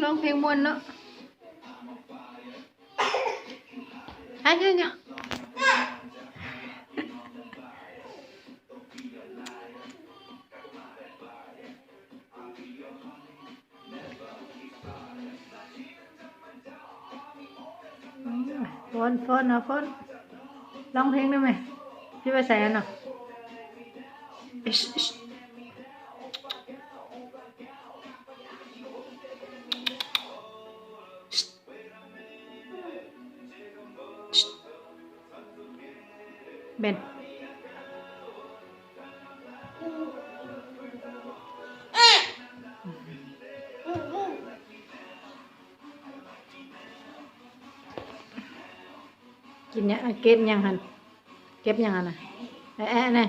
ຮ້ອງເພງມ່ວນເນາະ. ອາຍະຍະ ຟ້ອນ ຟ້ອນ ເອົາຟ້ອນ ຮ້ອງເພງໄດ້ໄໝ? ຊິໄປໃສຫັ້ນນະ? ເບັນ ກິນຫຍັງ? ເກັບຫຍັງຫັ້ນ? ເກັບຫຍັງຫັ້ນນະ? ແອະໆ ແນ່.